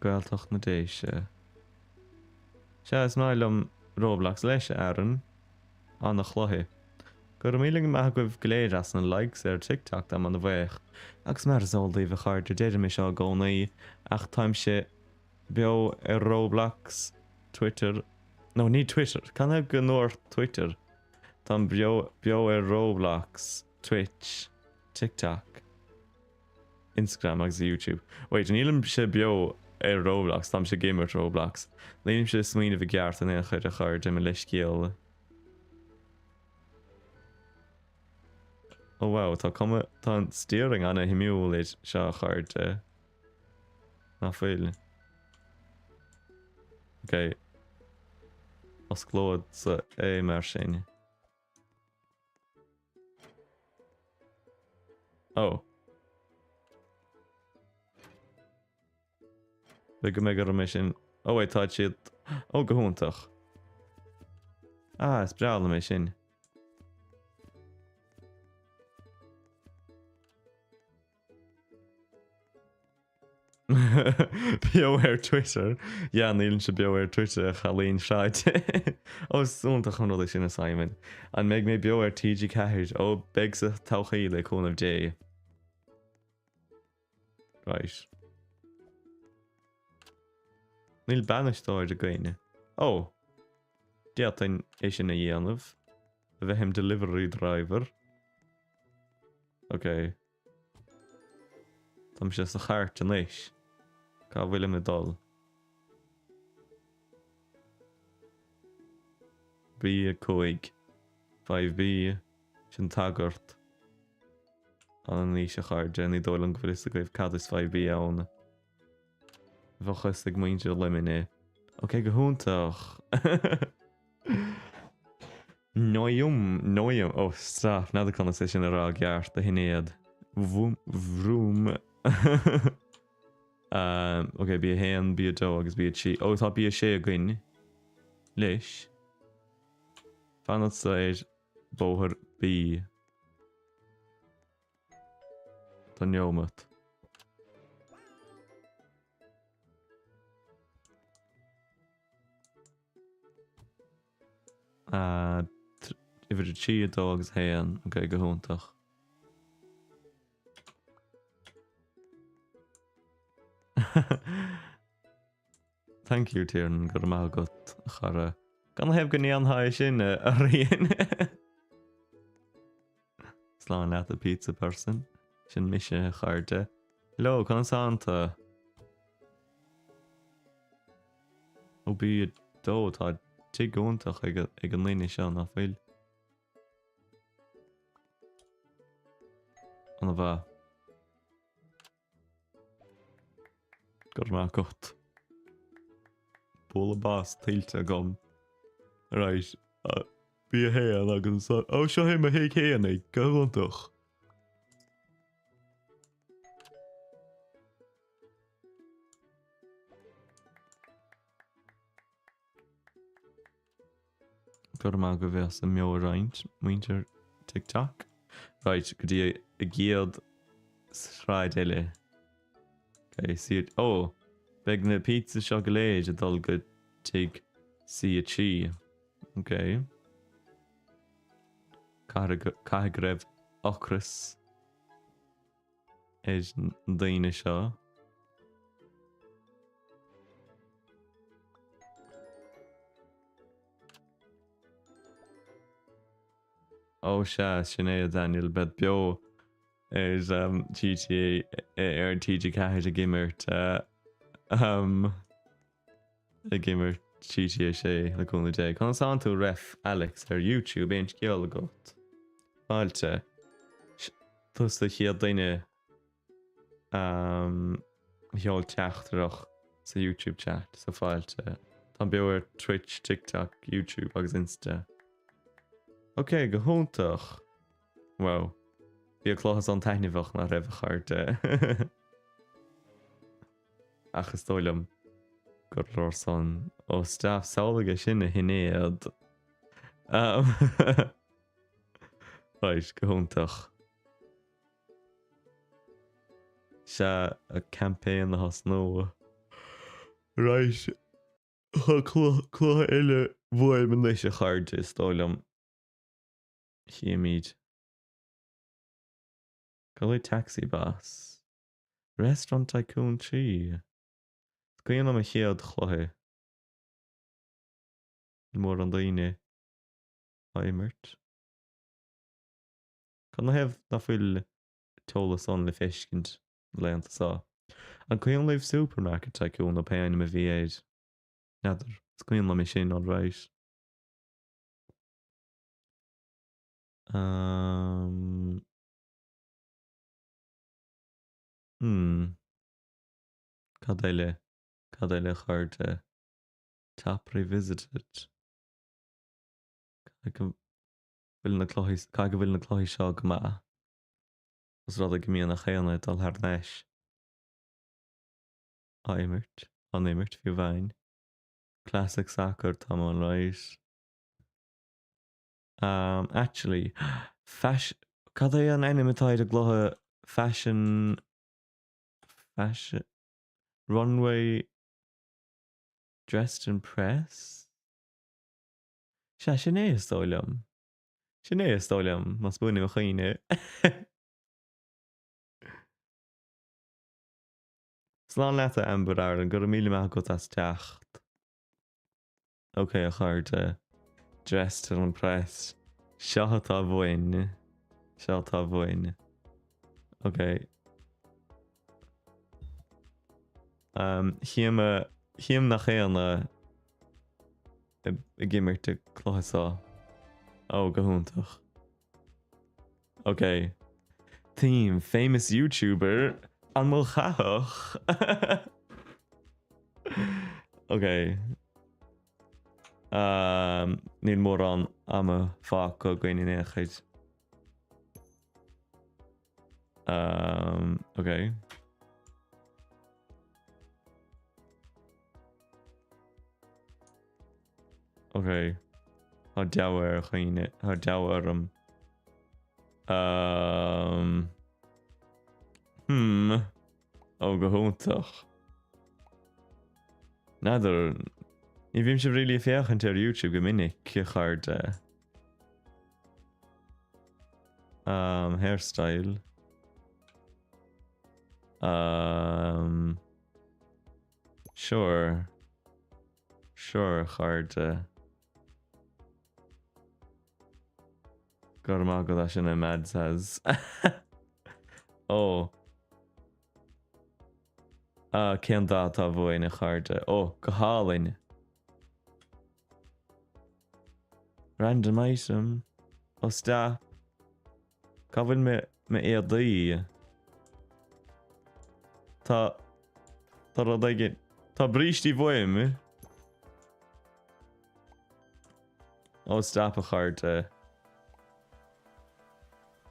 Gaeltacht na Déise. Sea, is maith liom Roblox leis, a Aaron. Ana-chluiche. Go raibh míle maith agaibh go léir as na likes ar TikTok, táim ana bhuíoch. Agus mar is eol daoibh a chairde, deirim é seo i gcónaí, ach táimse beo ar Roblox, Twitter, no ní Twitter, canathaobh go ndúirt Twitter? Táim beo beo ar Roblox, Twitch, TikTok, Instagram agus YouTube. Wait, nílimse beo ar Roblox, táimse ag imirt Roblox. Nílimse ag smaoineamh i gceart in aon chor a chairde, mo leithscéal. Oh wow, tá cuma, tá an steering ana-shuimiúil air seo a chairde. Ná fuil? Ok. Osclódsa é mar sin. Oh. B'fhéidir go mbeidh orm é sin. Oh wait, tá siad... Oh, go hiontach. Ah, is breá liom é sin. Beo ar Twitter. Yeah, nílimse beo ar Twitter, a chailín sráide. Ó, is iontach an rud é sin, a Simon. An mbeidh mé beo ar TG4? Ó, beidh sa todhchaí, le cúnamh Dé. Right. Níl bainisteoir againn. Ó! D'fhéadfainn é sin a dhéanamh. A bheith im delivery driver. Ok. Táimse sa chairt anois. Cá bhfuilim ag dul? B5. 5B. Sin tagairt. Anois a chairde, ní dóigh liom go bhfuil fhios agaibh cad is 5B ann. Bheadh fhios ag muintir Luimnigh. Ok, go hiontach! Noim, Noim, oh stop, n'fheadar conas é sin a rá i gceart, a Shinéad. Vum, vroom. um, ok, B1, B2 agus B3. Oh, tá B6 againn. Leis. Fanfadsa ar bóthar B. Don neomat. Uimhir 3, 2 agus 1. Ok, go hiontach. Thank you, Tiernan, go raibh maith agat, a chara. Canathaobh go ndéanfá é sin, a Rían? Slán leat, a pizza person. Sin mise, a chairde. Hello, conas tánn tú? Ó B2, tá tigh iontach ag an nduine seo, nach bhfuil? Ana mhaith. Go raibh maith agat. Bualadh bos tuillte agam. Right. B1 agus ansan. Ó, seo é mo thigh fhéinig. Go hiontach. Go raibh maith agaibh as an mbeo-roinnt, muintir TikTok. Right, go dtí an gcéad sráid eile. Ok, C... Ó! Beidh na pizza seo go léir ag dul go tigh C3. Ok. Caithfidh go raibh ocras ar na daoine seo. Ó sea, sin é a Daniel, bead beo ar GTA ar TG4 ag imirt ag imirt GTA 6 le cúnamh Dé. Conas tánn tú Ref Alex ar YouTube aon scéal agat? Fáilte. Tusa chéad duine a sheol teachtaireacht sa YouTube chat, so fáilte. Táim beo ar Twitch, TikTok, YouTube agus Insta. Ok, go hiontach! Wow. Bhí an cluiche san taitneamhach nach raibh a chairde? Ach is dóigh liom gur leor san. Ó stop, samhlaigh é sin a Shinéad. Right, go hiontach. Sea, a campaign a thosnú. Right. Tá cluiche eile uaim anois a chairde, is dóigh liom. Chífimid. Cad é Taxi Boss? Restaurant Tycoon 3. Is cuimhin liom an chéad chluiche. Níl mórán daoine á imirt. Cad 'na thaobh ná fuil t-eolas ann le feiscint na laethanta so? An cuimhin libh Supermarket Tycoon nó pé ainm a bhí air? N'fheadar. Is cuimhin liom é sin alright. Um. Hmm. Cad eile? Cad eile a chairde? Top Revisited. Caithfidh go bhfuil na cluichí, caithfidh go bhfuil na cluichí seo go maith. Os rud é go mbíonn gach éinne ag dul thar n-ais á imirt, á n-imirt fiú amháin. Classic Soccer, tá mé alright. Um, actually, fashion, cad é an ainm atá ar an gcluiche fashion, fashion, runway, Dress to Impress? Sea, sin é is dóigh liom. Sin é is dóigh liom, más buan i mo chuimhne. Slán leat a Amber Aaron, go raibh míle maith agat as teacht. Ok a chairde, Dress to Impress. Seo atá uainn. Seo atá uainn. Ok. Um, chím, chím nach éinne ag imirt an cluiche seo. Ó, go hiontach. Ok. Theme, famous YouTuber, An Mol Chathach? Ok. Um, níl mórán ama fágtha againn in aon chor. Um, ok. Ok. Tá deabhadh ar dhaoine, tá deabhadh orm. Um, hmm. Ó, go hiontach. N'fheadar, ní bhímse really ag féachaint ar YouTube go minic, a chairde. Um, hairstyle. Um, sure. Sure, a chairde. Go raibh maith agat as sin a Mad says. Ó. Ah, cén dath atá uainn, a chairde? Ó, go hálainn. Random item. Ó, stop. Cá bhfuil mo m'éadaí? Tá Tá rud éigin. Tá brístí uaim. Ó stop a chairde.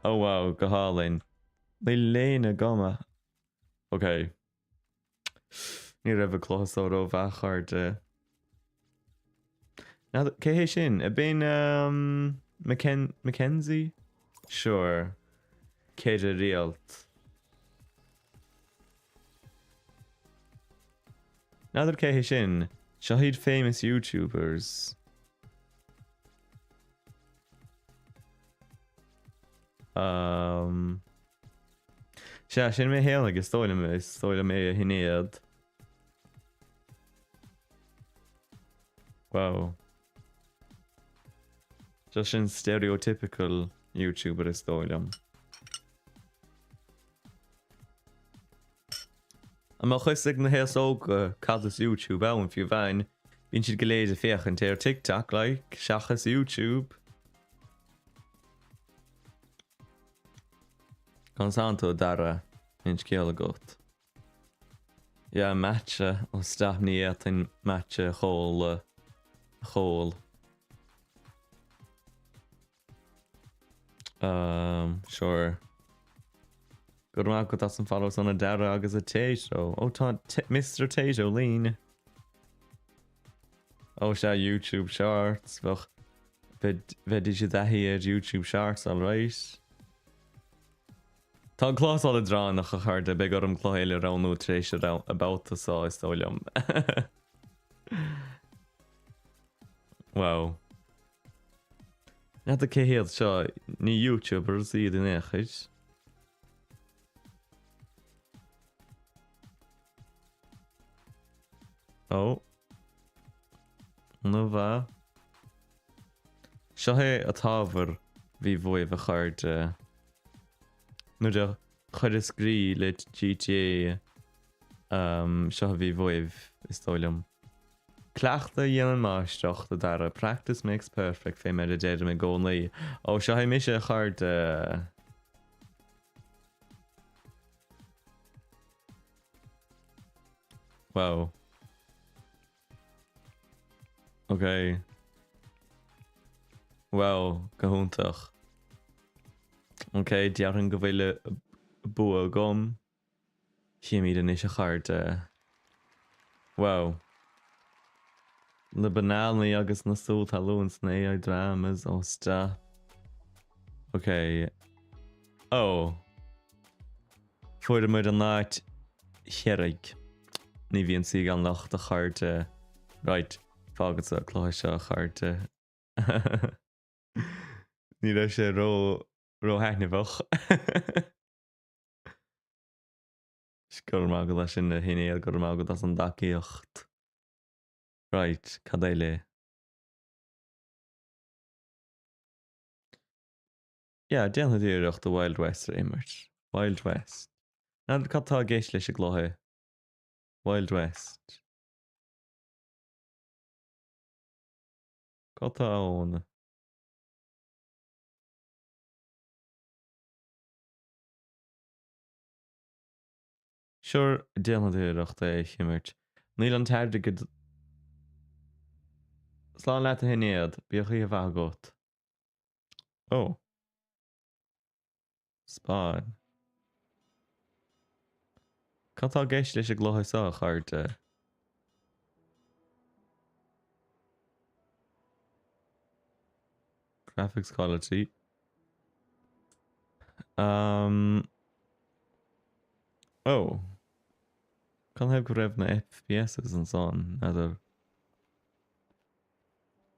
Oh wow, go hálainn. Níl léine agam. Ok. Ní raibh an cluiche seo rómhaith a chairde. Cé hé sin? Ab in um, McKen Mackenzie? Sure. Ceithre réalt. N'fheadar cé hé sin? Seo iad famous YouTubers. Um, Sea, sin mé fhéinig, is dóigh liom, is dóigh liom é a Shinéad. Wow. Seo sin stereotypical YouTuber is dóigh liom. An mbeadh fhios ag na haos óga cad is YouTube ann fiú amháin? Bíonn siad go léir ag féachaint ar TikTok, like, seachas YouTube. Conas tánn tú, a Dara? Aon scéal agat? Yeah, matcha. Ó stop, ní fhéadfainn matcha a chól, a chól. Um, sure. Go raibh maith agat as an follow san a Dara agus a Tato. Ó tá Mr. Tato linn. Ó sea YouTube Shorts, bheadh, bheidís i dtaithí ar YouTube Shorts alright. Tá an clásal leadránach, a chairde, beidh orm cluiche eile a roghnú tar éis an babhta seo, is dóigh liom. Wow. N'fheadar cé hiad seo, ní YouTubers iad in aon chor. Ó. An-mhaith. Seo é an t-ábhar a bhí uaibh a chairde. Nuair a chuireas groí le GTA seo a bhí uaibh, is dóigh liom. Cleachtadh a dhéanann máistreacht, a Dhara, practice makes perfect fé mar a deirim i gcónaí. Ó, seo é mise a chairde! Wow. Ok. Wow, go hiontach. Ok, déarfainn go bhfuil bua agam. Chímid anois a chairde. Wow. Na bananaí agus na sú talún sna AI dramas, oh stop. Ok. Oh. Fuaireamar an áit dheiridh. Ní bhíonn saoi gan locht a chairde. Right, fágfadsa an cluiche seo a chairde. Ní raibh sé ró ró-thaitneamhach. Go raibh maith agat as sin a Shinéad, go raibh maith agat as an dtacaíocht. Right, cad eile? Yeah, déanfaidh iarracht The Wild West a imirt. Wild West. N'fheadar cad tá i gceist leis an gcluiche. Wild West. Cad tá ann? Sure, déanfaidh iarracht é a imirt. Níl an t-airgead. Slán leat a Shinéad, bíodh oíche mhaith agat. Ó. Spáinn. Cad tá i gceist leis an gcluiche seo, a chairde? Graphics quality. Um. Ó. Canathaobh go raibh na FPSs ansan, n'fheadar.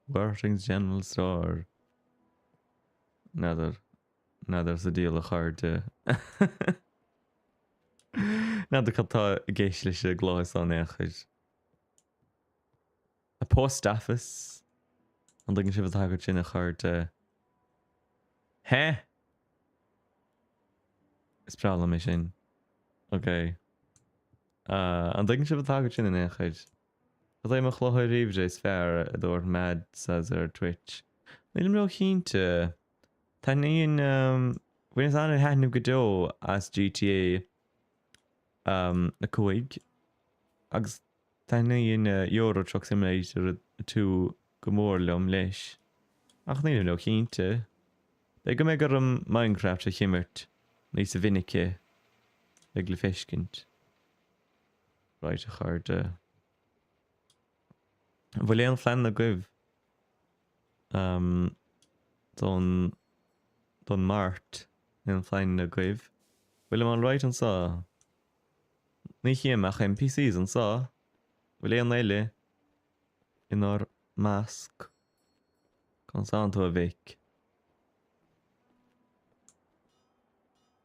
Worthing's General Store. N'fheadar. N'fheadar sa diabhal a chairde. N'fheadar cad tá i gceist leis an gcluiche seo in aon chor. A post office. An dtuigeann sibh an tagairt sin a chairde? Hé? Is breá liom é sin. Ok. An dtuigeann sibh an tagairt sin in aon chor? Cad é mo chluiche ríomhaire is fearr a dúirt Mad Says ar Twitch? Nílim ró-chinnte. Taitníonn, bhaineas an-taitneamh go deo as GTA 5 agus taitníonn Euro Truck Simulator 2 go mór liom leis. Ach nílim ró-chinnte. B'fhéidir go mbeidh orm Minecraft a chimirt níos mhinice beidh le feiscint. Right a chairde. An bhfuil aon phlean agaibh don don Mháirt? Aon phlean agaibh? Bhfuilim alright anseo? Ní chím ach NPCs anseo. Bhfuil aon eile inár measc? Conas tánn tú a mhic?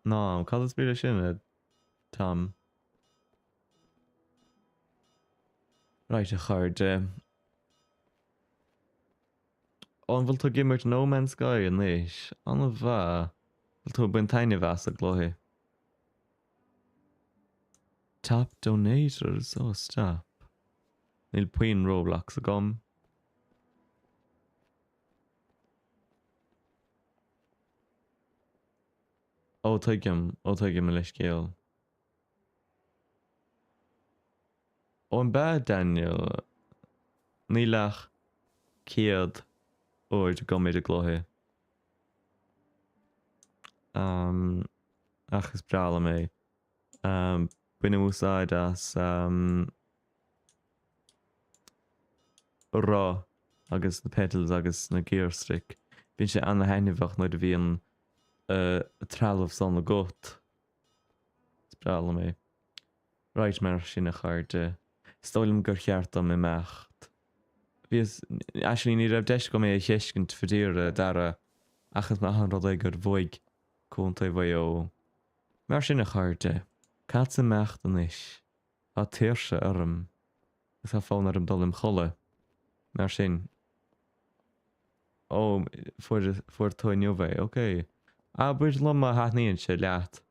Ná, cad is brí leis sin, a Tom? Right a chairde. Ó an bhfuil tú ag imirt No Man's Sky anois? An-mhaith. Bhfuil tú ag baint taitneamh as an gcluiche? Top donators? Oh stop. Níl puinn Roblox agam. Ó tuigim, ó tuigim mo leithscéal. Ó an b'ea, Daniel? Níl ach 100 uair agam ar an gcluiche. Ach is breá liom é. Bainim úsáid as roth agus na pedals agus na gear stick. Bíonn sé an-thaitneamhach nuair a bhíonn trealamh san agat. breá liom é. Right, mar sin a chairde, is dóigh liom gur cheart dom imeacht. Bhíos, actually ní raibh deis agam é a fheiscint faraor, a Dara, ach is maith an rud é gur bhuaigh Contae Mhaigh Eo. Mar sin a chairde, caithfeadsa imeacht anois, tá tuirse orm agus tá fonn orm dul im chodladh. Mar sin, ó, fuair, fuair tú inniu é, ok. Abair liom má thaitníonn sé leat.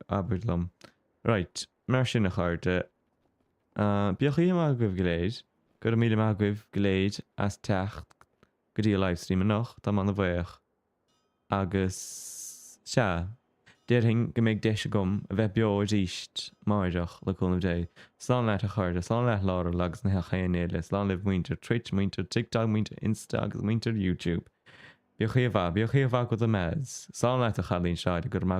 Abair liom. Right, mar sin a chairde, bíodh oíche mhaith agaibh go léir. Go raibh míle maith agaibh go léir as teacht go dtí an livestream anocht, táim an-bhuíoch. Agus, sea, déarfainn go mbeidh deis agam a bheith beo arís amáireach, le cúnamh Dé. Slán leat a chairde, slán leat Laurel agus na gach éinne eile, slán libh muintir Twitch, muintir TikTok, muintir Insta agus muintir YouTube. Bíodh oíche mhaith, bíodh oíche mhaith agat a Mads. Slán leat a chailín sráide, go raibh maith agat.